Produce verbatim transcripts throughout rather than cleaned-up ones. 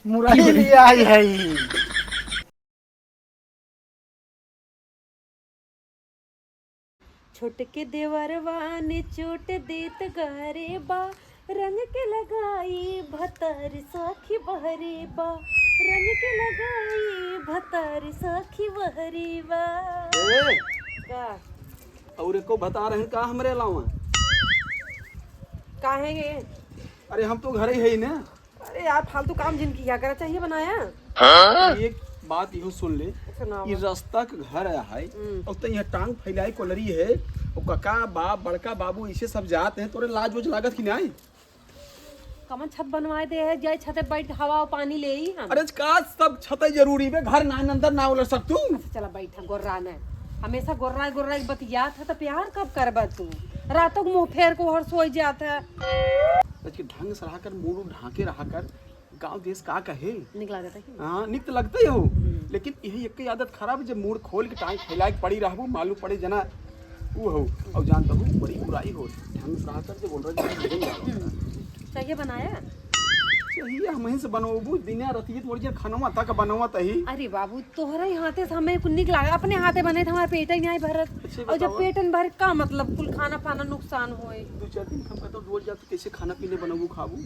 मुरई लिए आई है। छोटके देवरवा ने चोट देत गहरे बा, रंग के लगाई भतार साखी बहरे बा, रंग के लगाई भतार साखी बहरे बा। ए, का? और एको भतार है का हमरे अलावा? काहे गे? अरे हम तो घरे ही है ना। अरे यार, फालतू काम जिन किया करा, चाहिए बनाया। हाँ? एक बात इहो सुन ले, सुनावा। ई रस्ता के घर आया है, हम्म। और तो यहाँ टांग फैलाई कोलरी है, और काका, बाप, बड़का बाबू, इसे सब जात हैं, तोरे लाज वोज लागत कि नाई? कमन छत बनवाए दे है, जाए छते बैठ हवा और पानी ले ही हम। अरे का सब छते जरूरी बे, घर ना अंदर ना उलर सक तू। अच्छा चला बैठा, गोर्रा ने। हमेशा गोर्रा गोर्रा के बतियात है, तो प्यार कब करबा तू? रातों को मुंह फेर को हर सोई जात है। आज के ढंग से रहा कर, मुंह ढांके रहा कर। गाँव देश का कहे? निक लागत है कि? हाँ, निक तो लगते ही हो, हम्म। लेकिन यही एक ही आदत खराब है, जब मूड़ खोल के टांग फैला के पड़ी रहबू, मालूम पड़े जना ऊ हो, और जानता हूँ बड़ी बुराई हो, ढंग से रहा कर, जब बोल रहे हैं, हम्म। चाहिए बनाया? चाहिए, हम ही से बनवाबू, दिना रतिये तोर जे खनवा तक बनवत ही। अरे बाबू, तोहरे हाथे से हमें कुछ निक लागे, अपने हाथे बने तो हमारे पेट ही नहीं भरत। अच्छा, और जब बतावा। पेट नहीं भरे, का मतलब कुल खाना पाना नुकसान होए? दो चार दिन हम कहते रोज जाते, कैसे खाना पीने बनवाबू खाबू?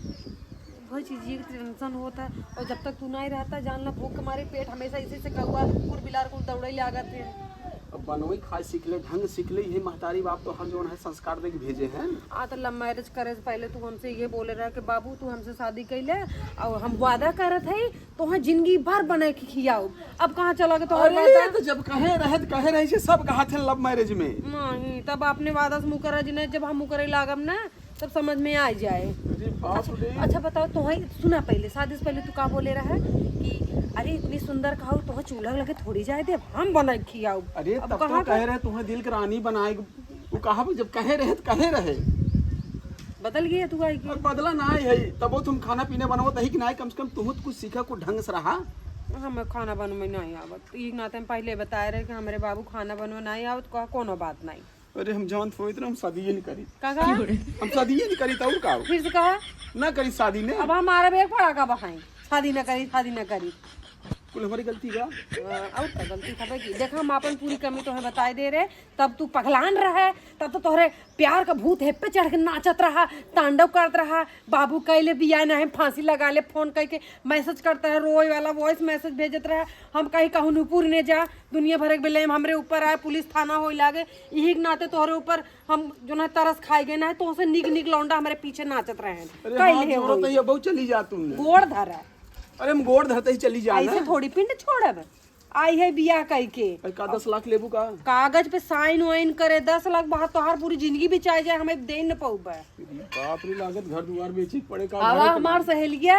वही चीज ये टेंशन होता है। और जब तक तू नहीं रहता, जान ला, भूख के मारे पेट हमेशा इसी से कौआ, कुकुर, बिलार कुल दौड़े लागत है। अब बनवई खाए सीख ले, ढंग सीख ले, ये महतारी बाप तो हर जौन है संस्कार दे के भेजे हैं। आ तो love marriage करे से पहले तू हमसे ये बोले रहा कि बाबू, तू हमसे शादी कैले और हम वादा करत है तोहे जिंदगी भर बने के खियाओ। अब कहाँ चला गया तोहर अरे, वादा? तो जब कहे रहे, तो कहे रहे, ये सब कहा थे love marriage में। नहीं, तब अपने वादा से मुकरा जी ने, जब हम मुकरे लागब ना, तब समझ में आ जाए। अरे बाप अच्छा, रे। अच्छा बताओ, तोहे सुना पहले, शादी से पहले तू का बोले रहा कि अरे इतनी सुंदर खाऊ, तोहे चूल्हा लगे थोड़ी जाए दे, हम बना के खियाओ। अरे अब तब कहाँ तो कहे का? रहे, तुम्हें दिल के रानी बनाए, वो कहा जब कहे रहे तो कहे रहे। बदल गया तू आई की? अब बदला ना है, तबो तुम खाना पीना बनावत ही कि ना, कम से कम तुम तो कुछ सीखा, कुछ ढंग से रहा। हमें खाना बनवे नहीं आवत, तो एक नाते हम पहले बताए रहे कि हमरे बाबू खाना बनवे नहीं आवत, कहा कोनो बात नहीं। अरे हम जानत होइत ना, हम शादी ये नहीं करी। का कहा? हम शादी ये नहीं करी, तो और का हो? फिर से कहा? ना करी शादी ने। अब हमारा बेग पड़ा का बहाई, शादी ना करी, शादी ना करी। कुल हमारी गलती बा। हाँ, और का गलती था की? देखा, हम अपन पूरी कमी तोहे बताए दे रहे, तब तू पगलान रहे, तब तो तोहरे प्यार का भूत हे पे चढ़ के नाचत रहा, तांडव करत रहा। बाबू कैले बिया ना है, फांसी लगा ले, फोन करके मैसेज करता है, रोए वाला वॉइस मैसेज भेजत रहा। हम कहीं कहूँ नूपुर ने जा, दुनिया भर के blame हमरे ऊपर आए, पुलिस थाना होए लागे। यही के नाते तोहरे ऊपर हम जो ना तरस खाए गए ना, तोहसे निक निक लौंडा हमारे पीछे नाचत रहे। अरे कई हाँ, ले जोरो होई। तो ये बहुत चली जा तुमने। गोड़ धरा। अरे हम गोड़ धरते ही चली जाना। ऐसे थोड़ी पिंड छोड़ब। आई है बियाह कई के। अरे का दस लाख लेबू का? कागज पे साइन वाइन करे, दस लाख बाद तोहार पूरी जिंदगी बिचाए जाए, हमें दे न पउबे। अरे बाप रे, लागत घर दुआर बेचे के पड़े का? आवा घरे के हमार सहेलिया,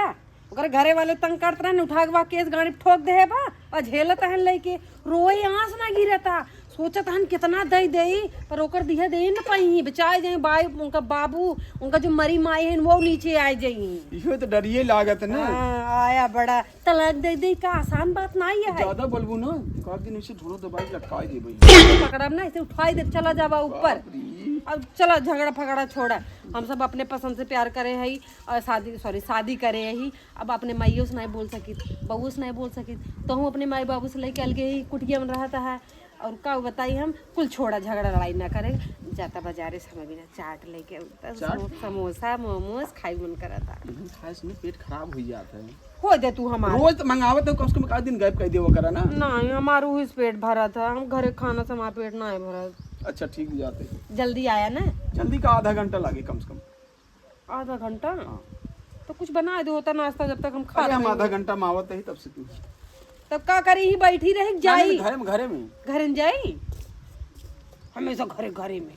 ओकर घरे वाले तंग करत रहन, उठा के बा केस गाड़ी पे ठोक दे बा, और झेलत हन लेके, रोए आंस ना गिरता, सोचत हन कितना दई दई, पर ओकर दिहे दे न पाई, बचाए जाए बाई, उनका बाबू, उनका जो मरी माई है वो नीचे आए जाई। इहो तो डरिए लागत ना। हाँ, आया बड़ा तलाक दे दे का आसान बात ना है। ज्यादा बोलबू ना, एक आध दिन ऐसे धुनो दबाई लटकाई देबे। पकड़ब ना, ऐसे उठाई दे, चला जाबा ऊपर। बाप रे। अब चला झगड़ा फगड़ा छोड़ा, हम सब अपने पसंद से प्यार करे हई और शादी, सॉरी, शादी करे हई। अब अपने माइयों से नहीं बोल सकित, बहू से नहीं बोल सकित, तो हम अपने माई बाबू से लेके अलगे ही कुटिया में रहता है। और का बताई हम, कुल छोड़ा, झगड़ा लड़ाई ना करे। जाता बाजारे से हमें बिना चाट लेके आउता, चाट? समो-, समोसा मोमोज खाई मन करता। लेकिन खाए से ना पेट खराब हो जाता है। हो दे तू हमार। रोज तो मंगावत हो, कम से कम एक आध दिन गैप कर देवा करा ना। नहीं, हमार उही से पेट भरा था, हम घरे खाना से हमार पेट नहीं भरा। अच्छा ठीक जाते। जल्दी आया ना। जल्दी का आधा घंटा लागे कम से कम। आधा घंटा? हाँ। तो कुछ बना दे होता नाश्ता, जब तक हम खा अरे हम रहे आधा हैं। घंटा में आवत है तब से तू। तब का करी, ही बैठी रही ना, जाई। नहीं, घरे में, घरे में। घरे में जाई। हमेशा घरे, घरे में।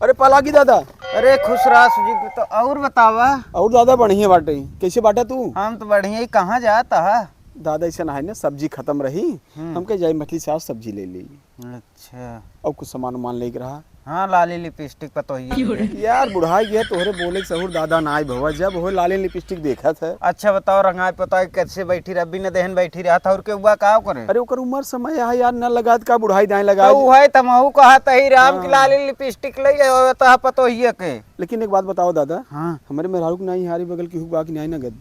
अरे पलागी दादा। अरे खुश रहा सुजीत, तो और बतावा? और दादा बढ़िया बाटे। कैसे बाटा तू? हम तो बढ़िया ही, कहाँ जात हा? दादा ऐसा ना है ना, सब्जी खत्म रही, हम्म। हमके जाई मछली से आज सब्जी ले ली। अच्छा। और कुछ सामान उमान लेके रहा। हाँ, लाली लिपस्टिक पतोहिए के। यार, बुढ़ाई गया, तोहरे बोले के सहूर दादा नाई भवा, जब हो लाली लिपस्टिक देखत है। अच्छा बताओ, रंगाई पताई कैसे बैठी रह, बिना देहन बैठी रहत है, और के हुआ का करे? अरे, ओकर उम्र समय है यार, न लगात का बुढ़ाई दाएं लगा। तो वही तमहू कहत ही राम की हाँ। लाली लिपस्टिक ले आवत है पतोहिए के। लेकिन एक बात बताओ दादा, हाँ। हमरे मेहरारू के नाई हारी बगल की हुआ कि नाई नगद?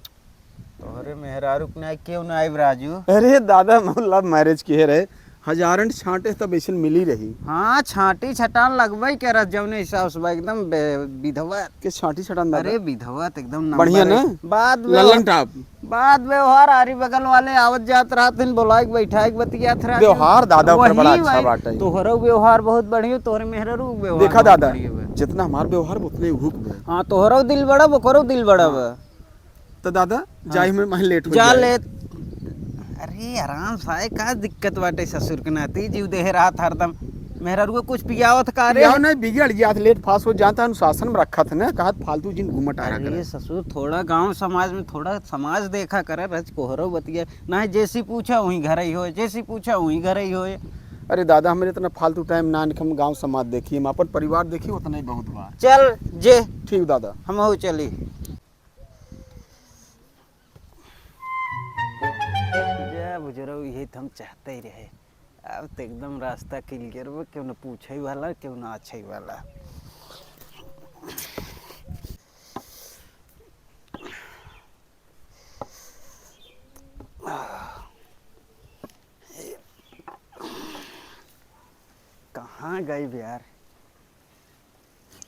तोहरे मेहरारू के नाई क्यों ना आइब राजू? अरे दादा, हम love marriage किहे रहे, हजारन छांटे तब ऐसन मिली रही। हाँ, छांटी छटान लगबई के रह, जौने हिसाब से बा, एकदम बे-, विधवा। के छांटी छटान दादा? अरे विधवा त एकदम बढ़िया number ना? एक। बात बे-, लल्लन टाप। बात व्यवहार आरी बगल वाले आवत जात रहत हन, बोलाए के बैठाए के बतियात रहत हन। व्यवहार दादा ओकर वही बड़ा अच्छा भाई, बाटे। तोहरो व्यवहार बहुत बढ़िया, तोहरे मेहरारू के व्यवहार देखा बहुत दादा, बढ़िया बा। जितना हमार व्यवहार उतने उहू के बा। हाँ, तोहरो दिल बड़ा बा, ओकरो दिल बड़ा बा। तो दादा, हाँ। जाए में मैं लेट हो जा जाए। लेट। अरे आराम से आए, का दिक्कत बाटे ससुर के नाती, जीव देहे रहत हरदम। मेहरारू को कुछ पियावत का रे? पियाव नहीं, बिगड़ जात, लेट फास्ट हो जाता, अनुशासन में रखत है ना, कहत फालतू जिन घूमट आ रहा अरे करे। ससुर, थोड़ा गांव समाज में थोड़ा समाज देखा करे, रज कोहरो बतिया, नहीं जैसी पूछा वहीं घर ही होए, जैसी पूछा वहीं घर ही होए। अरे दादा, हमरे इतना फालतू टाइम ना निकम, गांव समाज देखी, हम अपन परिवार देखी, उतना ही बहुत बा। चल जे। ठीक दादा। हम हो चली। जय बुजुर्ग, यही तो हम चाहते ही रहे। अब तो एकदम रास्ता क्लियर बा, केहू ना पूछे वाला, केहू ना आछे वाला। कहाँ गई बे यार?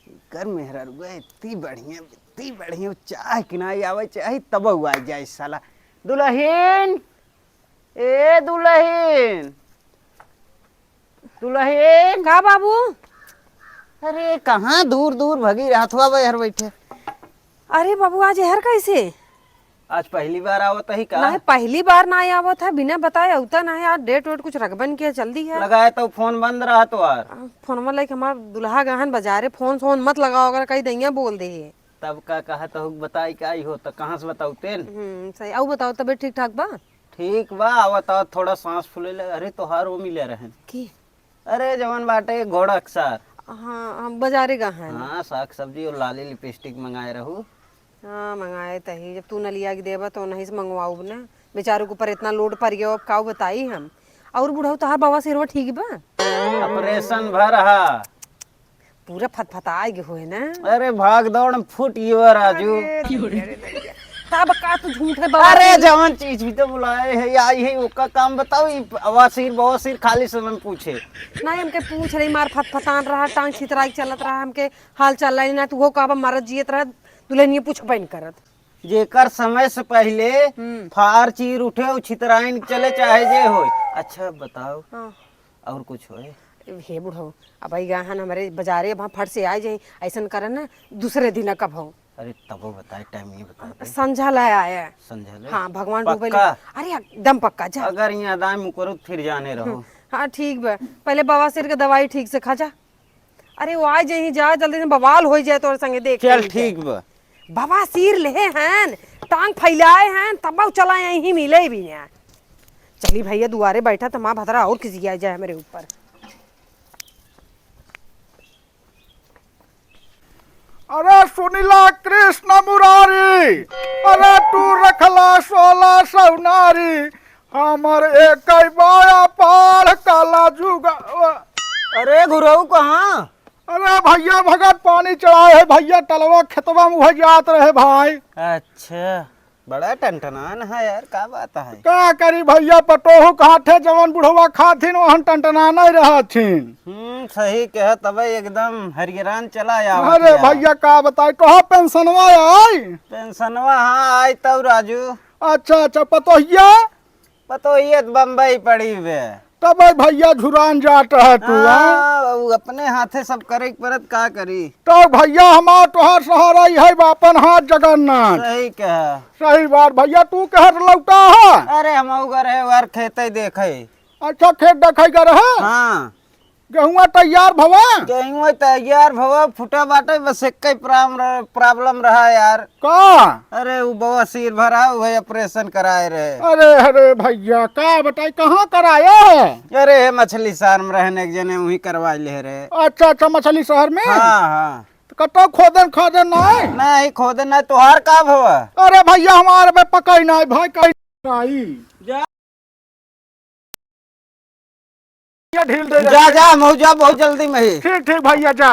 एकर मेहरारुआ इतनी बढ़िया, इतनी बढ़िया, चाह के ना आवे, चाहे तब आ जाए साला। दुलहिन, ए दुलहिन, दुलहिन। का बाबू? अरे कहाँ दूर दूर भगी रहत हुआ बा यार बैठे। अरे बाबू, आज एहर कैसे? आज पहली बार आवत ही का? नहीं, पहली बार ना आवत है, बिना बताए अवता नहीं। आज डेट वेट कुछ रखबन किया, जल्दी है। लगाए तो फोन बंद रहा तोहार। आ, फोनवा लेके हमार दुल्हा गहन बाजारे, फोन सोन मत लगाओ, अगर कहीं दैया बोल दे। तब का कहत हो, बताई का आई हो, तो कहाँ से बताऊ तेन? हम्म, सही। आऊ बताओ, तबीयत ठीक ठाक बा? ठीक बा, आवत आवत थोड़ा सांस फूले लगे। अरे तोहार वो मिले रहन। की? अरे जवन बाटे घोड़ा अक्सर। हाँ, हम बाजारे गहन। हाँ, साग सब्जी और लाली लिपस्टिक मंगाए रहू। हाँ, मंगाए तही। जब तू न लिया के देबा, तो नहीं से मंगवाऊब ना। बेचारू के ऊपर इतना लोड पड़ गया, अब काऊ बताई हम। और बुढ़ऊ, तोहार बाबा सिरवा ठीक बा? ऑपरेशन भर हा। पूरा फतफता आए के होए ना। अरे, भाग दौड़ में फूट गयो राजू। अरे, अरे, अरे, अरे। तब का तू झूठ है बाबा अरे, के? जवन चीज भी तो बुलाए है, आई है, ओका काम बताओ। ई बवासीर, बवासीर खाली समय में पूछे। नहीं, हमके पूछ रही, मार फतफतान रहा, टांग छितराई चलत रहा, हमके हाल चाल लाई ना, तू हो कहबा मरत जियत रहा, दुल्हनिया पूछबे न करत। जेकर समय से पहिले हम्म। फार चीर उठे, उ छितराइन चले, चाहे जे होए। अच्छा, बताओ, हाँ। और कुछ होए? हे बुढ़ऊ, अब आई गहन हमरे बाजारे, अब हम फट से आ जाई, ऐसन करन ना, दूसरे दिन कब हो। अरे, तबो बताए, टाइम ये बता दे। संझा ला आया। संझा ले? हाँ, भगवान डूबे ले। पक्का? अरे, एकदम पक्का, जा। अगर यहाँ दाएं मुकरो, फिर जाने रहो। हम्म, हाँ, ठीक बा। पहले बवासीर के दवाई ठीक से खा जा। अरे, वो आ जाई, जा जल्दी से, बवाल हो जाए तोर संगे, देख चल, ले। ठीक बा। बवासीर लेहे हन, टांग फैलाए हन, तब चला यहीं मिले भी ना। चली भैया, दुआरे बैठा त माँ भतरा और खिसिया जाए हमरे ऊपर। अरे सुनिला कृष्ण मुरारी, अरे तू रखला सोला सौनारी, हमर एक बाया पार काला जुगा। अरे घुरऊ कहाँ? अरे भैया भगत पानी चढ़ाए है भैया, टलवा खेतवा में उहे जात रहे भाई। अच्छा, बड़ा टनटनान है यार, का बात है? का करी भैया, पटोहू खाथे जवन बुढ़वा खाथिन, ओहन टनटना नहीं रहथिन। हम्म, सही कहे, तबे एकदम हरियरान चला आवत अरे यार। भैया का बताई, कहाँ पेंशनवा आई? पेंशनवा हाँ आई तब राजू। अच्छा, अच्छा, पतोहिया? पतोहिया तो बम्बई पड़ी बे। तबे भैया झुरान जात है तू, हाँ? हाँ, उ अपने हाथे सब करे के परत, का करी? तो भैया हमार तोहार सहारा ही है, बापन हाथ जगन्नाथ। सही कहा। सही बात भैया, तू कहर लौटा है? अरे हम उगर है, उगर खेते देखे। अच्छा, खेत देखे कर है? हाँ। गेहुआ तैयार भवा? गेहुआ तैयार भवा, फुटा बाटे, बस एक्कै प्राम-, problem रहा यार। का? अरे, उ बवासीर भरा, उहे operation कराए रहे। अरे, अरे भैया, का बताई, कहाँ कराए है? अरे, हे मछली शहर में रहने एक जने, उहीं करवाए ले रहे। अच्छा, अच्छा, मछली शहर में? हाँ, हाँ। तो कतौ खोदन खादन नाई? नहीं, खोदन नाई, तोहार का भवा? अरे भैया, हमार बे पकई नाई, भाई, कई नाई। जा। ये ढील दे जा, दे। जा, मऊ जा, बहुत जल्दी में ही। ठीक, ठीक भैया, जा।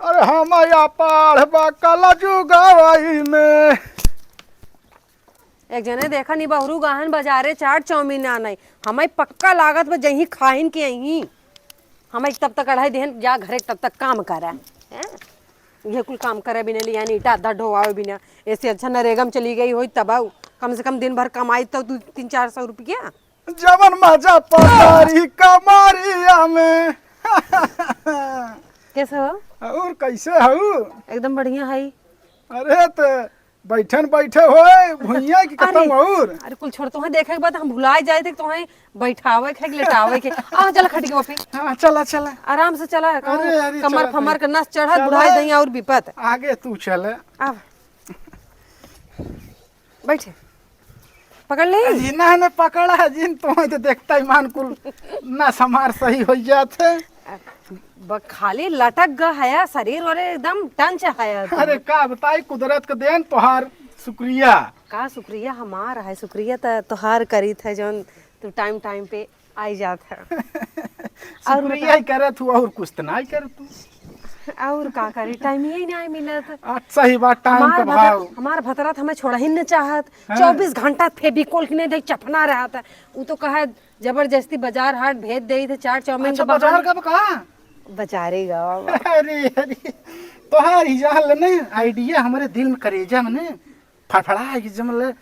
अरे हम या पाढ़ बा कल जुगवाई में। एक जने देखा नी बहुरू गाहन बजारे चाट चाउमीन आनई। हमें पक्का लागत बा जहीं खाइन के अहीं। हमें तब तक अढ़ाई देहन जा घरे तब तक काम करा। हैं? ये कुल काम करे बिना लिया नी, ईटा अद्धा ढोवावे बिना। ऐसे अच्छा नरेगा में चली गई होई तब आऊ। कम से कम दिन भर कमाई तो दू तीन चार सौ रुपया। जवन मजा पतारी कमरिया में। कैसे हो? और कैसे हऊ? एकदम बढ़िया है। अरे त बैठन बैठे होए भुइया की अरे, कतम और। अरे कुल छोड़, तोहे देखे के बाद हम भुलाए जाए थे, तोहे बैठावे के, लेटावे के। आ चल खटिया पे। हाँ, चला, चला। आराम से चला, कहूँ अरे, अरे, कमर चला, फमर चला। के नस चढ़त, चला। बुढ़ाई दही और विपत। आगे तू चल। अब बैठे, पकड़ ले। अजी, ना, ना, पकड़ा, जिन तोहे तो देखता ही मान कुल नस हमार सही हो जात है। ब-, खाली लटक ग हया, शरीर ओरे एकदम टंच हया तू। अरे का बताई, कुदरत के देन, तोहार शुक्रिया। का शुक्रिया हमार है, शुक्रिया त तोहार करीत है, जौन तू टाइम टाइम पे आई जात है। और शुक्रिया बता। ही करत हूँ, और कुछ तो नहीं करत तू। और का करी, टाइम ही नहीं मिलत। अच्छा ही बात, टाइम हमार का भतर-, भाव। हमार भतरा त हमें छोड़ा ही न चाहत। हाँ। चउबीस घंटा फेविकोल के नहीं देख चपना रहत है। उ तो कहे जबरदस्ती बाजार हाट भेज देई थे चाट चाउमीन अच्छा, के बहाने। बाजार का बा का? बाजारे गवा बा। अरे, अरे, तोहार ही जान ले ने, आइडिया हमरे दिल में, करेजा में ने फड़फड़ा है कि जमले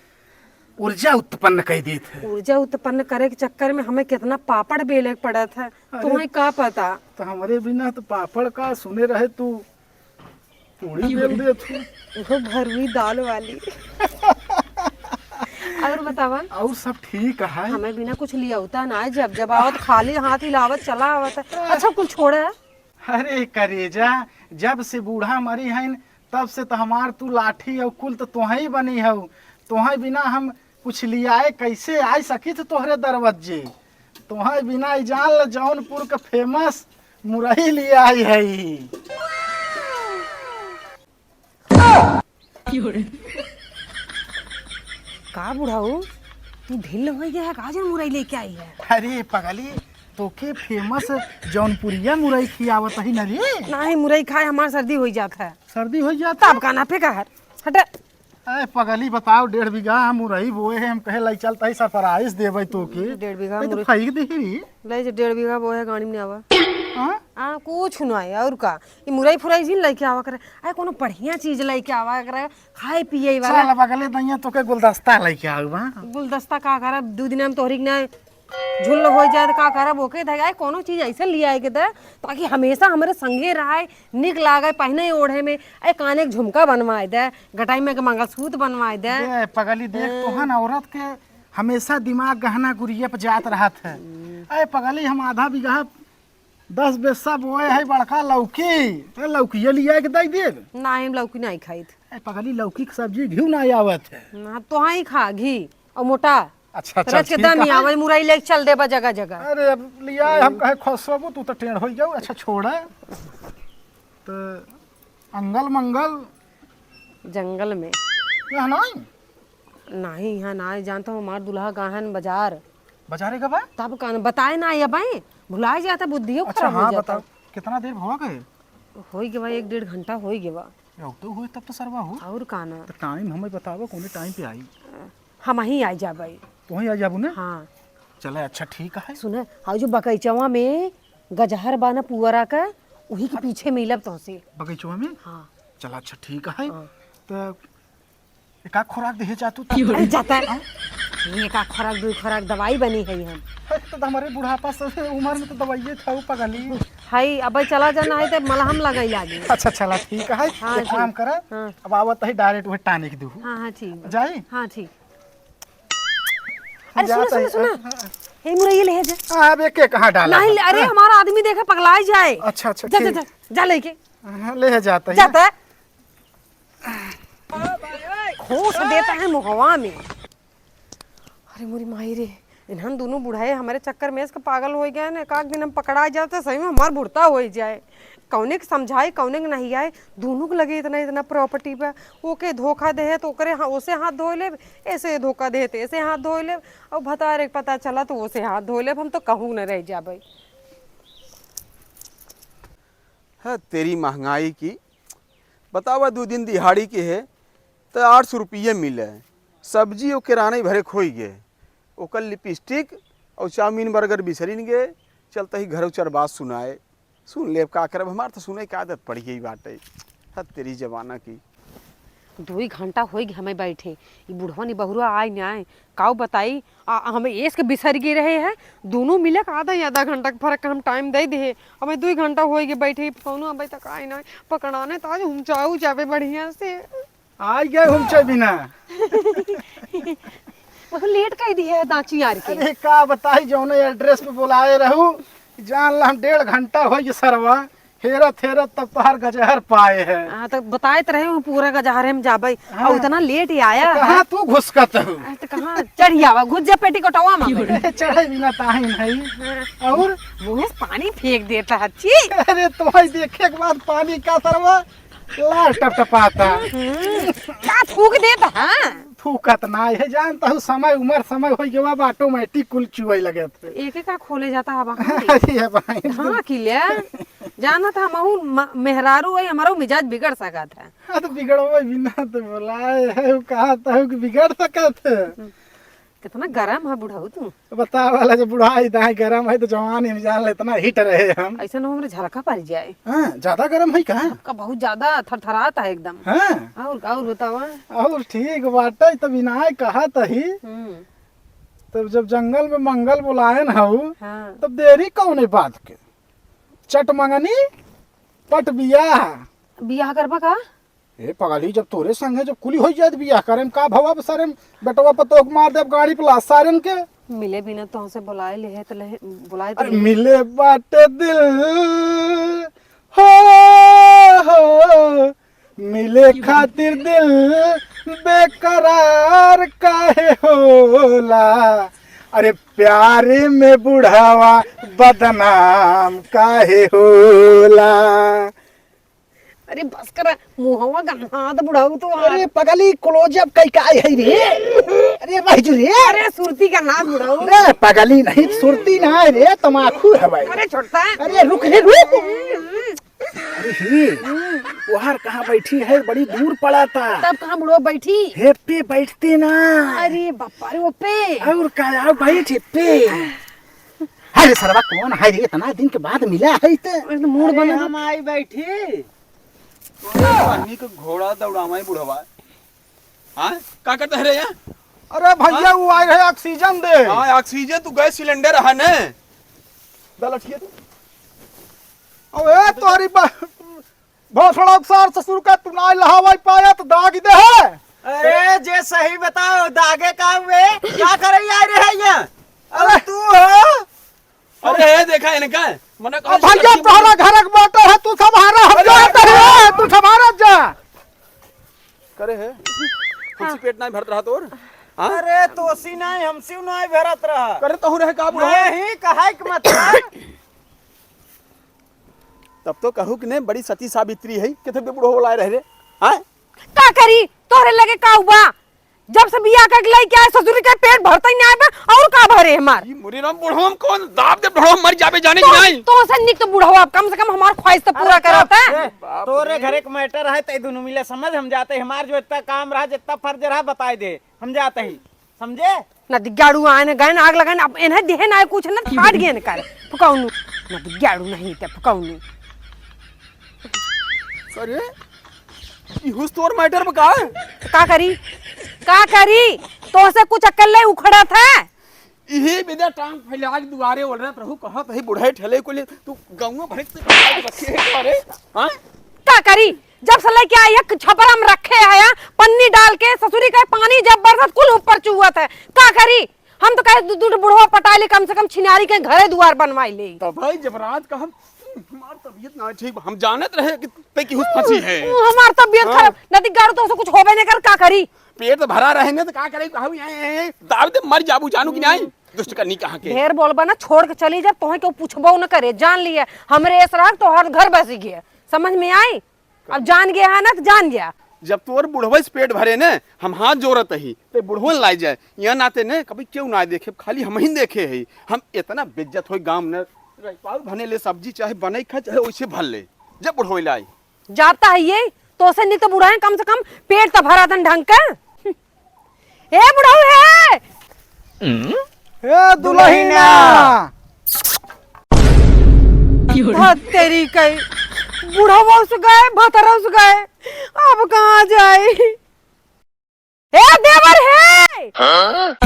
ऊर्जा उत्पन्न कर देत है। ऊर्जा उत्पन्न करे के चक्कर में हमें कितना पापड़ बेले के पड़त है, अरे, तुम्हें का पता? तो हमरे बिना तो पापड़ का सुने रहे तू पूड़ी बेल देत हूँ। वो भरुई दाल वाली। और बतावा? और सब ठीक है। हमें बिना कुछ लियावता ना, जब जब आवत खाली हाथ हिलावत चला आवत है। अच्छा, कुल छोड़ा। अरे करेजा, जब से बूढ़ा मरी है तब से तो हमार तू लाठी और कुल तो तोहे ही बनी है। तोहे बिना हम कुछ लियाए कैसे आ सकी थे तोहरे दरवाजे? तोहे बिना ई जान ल जौनपुर के फेमस मुरई लियाई है। का बुढ़ऊ, तू ढील हो गया है, का जन मुरई लेके आई है? अरे पगली, तोके फेमस जौनपुरिया मुरई खियावत ही न रे। नहीं, मुरई खाए हमार सर्दी हो जात है। सर्दी हो जात तब है? का ना पे का है? हटे। अरे पगली, बताओ, डेढ़ बीघा हम मुरई बोए हैं, हम कहे लाई चलता ही सरप्राइज देवे तोके। डेढ़ बीघा ए, तो मुरई। फेंक दे रे। ले जे डेढ़ बीघा बोए है, गाड़ी में आवा। हाँ? आ, कुछ ना है, और का? ई मुरई फुरई जिन लेके आवा करे। अरे कोनो बढ़िया चीज लेके आवा करे, खाए पिए वाला। चल, अब अगले दइया तोके गुलदस्ता लेके आऊ बा। गुलदस्ता का करब? दू दिन में तोहरी के ना झुल्ल हो जाए तो का करब? ओके धै, अरे कोनो चीज ऐसे ले आए के दे, ताकि हमेशा हमरे संगे रहे, निक लागे पहने ओढ़े में। अरे काने के झुमका बनवाए दे, गटाई में के मंगलसूत्र बनवाए दे। ए, पगली देख, हाँ। तोहन औरत के हमेशा दिमाग गहना गुरिया पे जात रहत है। हम्म। अरे पगली, हम आधा बीघा दस बेस्सा बोए है बड़का लौकी, तो लौकिया लिया के दे देब। नहीं, हम लौकी नहीं खाइत। ए पगली, लौकी के सब्जी घी ना आवत है। ना, तो हाँ ही खा घी और मोटा। अच्छा, चल, रच के ठीक दम ही है। आवे, मुरई लेके चल देबा जगह जगह। अरे अब लिया हम कहे खसबू, तू तो टेढ़ हो जाऊ। अच्छा छोड़ा, तो अंगल मंगल जंगल में। यहाँ नहीं? नहीं, यहाँ ना जानता हूँ, हमार दुल्हा गाहन बाजार। बाजारे का बा? तब का न बताए ना, ये भाई भुलाए जाता, बुद्धियो अच्छा, खराब हो हाँ, जाता। बताओ, कितना देर भवा गए? होई गवा, एक डेढ़ घंटा होई गवा। अब तो हुए तब तो सरवा हो। और का ना? तो टाइम हमें बतावा, कौने टाइम पे आई? हम ही आ जाबे। तो वहीं आ जाबू ना? हाँ। चले, अच्छा, ठीक है। सुने, हाँ, जो बगीचवा में गजहर बा ना पुअरा का, वही के पीछे मिलब तोहसे। बगीचवा में? हाँ। चला, अच्छा, ठीक है। हाँ। तो एक आध खुराक देहे जा तू। अरे, जाता है। हाँ? एक आध खुराक, दो खुराक दवाई बनी है हम। है तो हमारे बुढ़ापा से उम्र में तो दवाइये था, वो पगली। हाय, अब चला जाना है तो मलहम लगाई लागी। अच्छा, चला, ठीक है। हाँ, एक ठीक। काम करा, हाँ। अब आवत है direct वही tonic दू। हाँ, हाँ, ठीक बा। जाई? हाँ, ठीक। अरे, सुनो, जाता सुनो, है। सुनो। हाँ, हाँ। हे मुरई ले जा। हाँ, अब एक एक कहाँ डाला नहीं, है? अरे, हाँ। हमारा आदमी देखे, पगलाए जाए। अच्छा, अच्छा, जा, जा, ठीक। जा, जा लेके। हाँ, ले जाता है। जाता है। खोस देता है मुहवा में। अरे मोरी माई रे, इन्हन दोनों बुढ़ाए हमारे चक्कर में इसका पागल होइ गए ना। एक आध दिन हम पकड़ा जाते, सही में हमार बुढ़ता होइ जाए। कौने के समझाए, कौने के नहीं आए, दोनों के लगे इतना, इतना प्रॉपर्टी पे। ओके धोखा दे है तो ओकरे हा-, ओसे हाथ धोए लेब, ऐसे धोखा दे है तो ऐसे हाथ धोए लेब। अब भतारे के पता चला तो ओसे हाथ धोए लेब, हम तो कहूँ न रह जाबे। है तेरी महंगाई की। बतावा, दो दिन दिहाड़ी के है, तो आठ सौ रुपये मिले। सब्जी और किराना ही भरे खोई गए। ओकर लिपस्टिक और चाउमीन बर्गर बिसरिन गए। चलते ही घरों चार बात सुनाए। सुन लेब, का करब, हमार तो सुने के आदत पड़ गई बाटे। हद तेरी जमाना की। दुई घंटा होइ गए हमें बैठे, ई बुढ़वा नी बहुरा आए ना आए, काऊ बताई, आ, हमें एस के बिसर गए रहे हैं, दोनों मिले के आधा, आधा घंटा के फर्क हम टाइम दे दे। हमें दुई घंटा होइ गए बैठे, कौनो अबे तक आए ना, पकड़ाने तो आज हम जाऊ जाबे बढ़िया से। आई गए हम चाय बिना। बहुत लेट कह दी है दाची यार के। अरे का बताई, जौने एड्रेस पे बुलाए रहू, जान ला हम डेढ़ घंटा होइ गए सरवा, हेरत हेरत तब तोहार गजहर पाए है। हाँ, तो बताए तो रहे हूँ पूरा गजहर हम जाबे। हाँ। और इतना लेट ही आया तो कहाँ है? तू घुसकत हूँ? अरे तो कहाँ चढ़ी आवा, घुस जा पेटी कोटवा में। अरे चढ़े बिना ताही नहीं। हाँ। और? मुँह से पानी फेंक देता है, छी। अरे तोहई देखे के बाद पानी का सरवा लार टपटपाता। हम्म, का थूक देता है? थूकत ना है, जानता हूँ समय, उम्र समय होइ गवा बा, ऑटोमेटिक कुल चुए लगे थे। एक एक का खोले जाता है बाहर। अरे भाई। हाँ, किले। जानत है, महू म-, मेहरारू है, हमारो मिजाज बिगड़ सकत है। हाँ, तो बिगड़बो भी ना, तो बोलाए है, वो कहा था कि बिगड़ सकत है। हम्म। कितना गरम है बुढ़ऊ तू। बतावा वाला, जब बुढ़ाई दाई गरम है, तो जवानी में जान ले, इतना हीट रहे हम। ऐसा ना हमरे झलका पड़ जाए। हाँ, ज्यादा गरम है का? का बहुत ज्यादा थरथरात है एकदम। हाँ। और, और बतावा? और ठीक बाटे, तब इनाय कहा तही। हम्म। तब जब जंगल में मंगल बुलायन हऊ, हाँ। तब देरी कौने बात के? चट मंगनी, पट बियाह। बियाह करबा का? ए पगली, जब तोरे संगे जब कुली होइ जात बियाह करे में का भवा, सारे में बेटवा पतोह के मार देब गाड़ी पे लाश सारन के। मिले बिना तोहसे बुलाए ले है, तो ले, बुलाए तो अरे ले। मिले बाटे दिल, हो, हो, मिले खातिर दिल बेकरार काहे होला? अरे प्यार में बुढ़ावा बदनाम काहे होला? अरे बस कर, मुहवा गन्हात बुढ़ऊ तो। अरे पगली, क्लोजअप कई काय है रे? अरे भाई जो रे। अरे सुरती गन्हात बुढ़ऊ। अरे पगली नहीं, सुरती ना है रे, तमाकू है भाई। अरे छोड़ता। अरे रुक रे, रुक। अरे ही, ओहर कहाँ बैठी है, बड़ी दूर पड़ा था। तब कहाँ बुढ़ऊ बैठी? हे पे बैठते ना। अरे बापा रे, वो पे। और का, आओ बैठ हे पे। अरे सरवा कौन है रे, इतना दिन के बाद मिला है तो? अरे तो मूड अरे बना। हम आई बैठी। तोरे पानी के घोड़ा दौड़ावा है बुढ़वा। हाँ? का करता है रे यहाँ? अरे भैया, हाँ? वो आए रहे ऑक्सीजन दे। हाँ, ऑक्सीजन, तू गैस सिलेंडर है ने? दलठिया तू। अबे तोरी बा-, भोसड़ा के सार ससुर का तू नाई लहावई पाया तो दाग दे है। अरे जे सही बताओ, दागे का हुए? का करे आए रहे यहाँ? अरे अरे तू हो? अरे, ए, देखा इनका, मने अब कौन सी भैया, लड़की तोहरा बोली? घर के मैटर है, तू संभारा, हम अरे, जात अरे, है, तू संभारा जा। करे है? हमसे पेट नहीं भरत रहा तोर? हाँ? अरे, तोसी नहीं, हमसे नहीं भरत रहा। करे तहु रहे का बुढ़वा? नहीं, कहे के मतलब। तब तो कहू कि नहीं, बड़ी सती सावित्री है, कितने बे बुढ़ो लाए रहे रे? हाँ? का करी? तोहरे लगे का हुआ? जब से बियाह करके लइके आए, ससुरी के पेट भरता ही नाय बा, और का भरे हमार? ई मोरे राम, बुढ़वा में कौन दाब दे, बुढ़वा मर जाबे, जाने कि तो, नहीं? तो से निक तो बुढ़वा, कम से कम हमार ख्वाहिश तो पूरा अरे करत है। ए, बाप तोरे रे। घरे के मैटर है, ते दुनू मिले समझ, हम जाते ही, हमार जो इतना काम रहा, जितना फर्ज रहा, बताए दे, हम जाते ही, समझे? ना दिग्गाड़ू आए, ना गए, ना आग लगाए, अब इन्हें देहे ना कुछ, ना फाट गए, ना करे, फुकाउनु, ना दिग्गाड़ू नहीं, ते फुकाउनु। अरे, ई हुस तोर मैटर में का? का करी? का करी? तोहसे कुछ अकल ले उखड़त है? इही बिदा टांग फैला के दुआरे ओल रहे, प्रभु कहत है बुढ़े ठेले को ले, तू गाँव भर से रखे है का रे? हाँ? का करी? जब से लेके आई है, छपरा में रखे है, पन्नी डाल के, ससुरी का पानी जब बरसत, कुल ऊपर चुहत है। का करी? हम तो कहे दू, दू ठो बुढ़वा पटाई ले, कम से कम छिनारी के घरे दुआर बनवाई ले। तब भाई जब रात का हम, हमार तबीयत ना ठीक, हम जानत रहे कि ते की हुस फंसी है। हमार तबीयत हाँ। खराब, नदी गाड़ू तो उसे कुछ होबे नहीं कर, का करी? पेट तो भरा रहे ने तो का करे, कहू ये, ये, ये, दाब दे मर जाबू जानू कि नहीं? दुष्ट करनी कहाँ के? ढेर बोलबा ना, छोड़ के चली जा, तोहे केहू पूछबो न करे, जान लिए हमरे ऐस रहा तोहार घर बस गया, समझ में आई? अब जान गया है ना तो जान गया। जब तोर बुढ़वे से पेट भरे ने, हम हाथ जोड़त ही, ते बुढ़वन लाई जाए, यहाँ नाते ने कभी केहू ना देखे, खाली हम ही देखे ही। हम इतना बेइज्जत होई गांव ने, पाऊ भने ले सब्जी चाहे बने खा चाहे वैसे भर ले, जब बुढ़वे लाई। जाता है ये, तो से नहीं तो बुढ़ाए, कम से कम पेट तो भरा दन ढंग का। ए बुढ़ऊ है। ए दुलहिना। धत तेरी कई, बुढ़ऊ से गए, भतरऊ से गए, अब कहाँ जाई? ए देवर है। हाँ?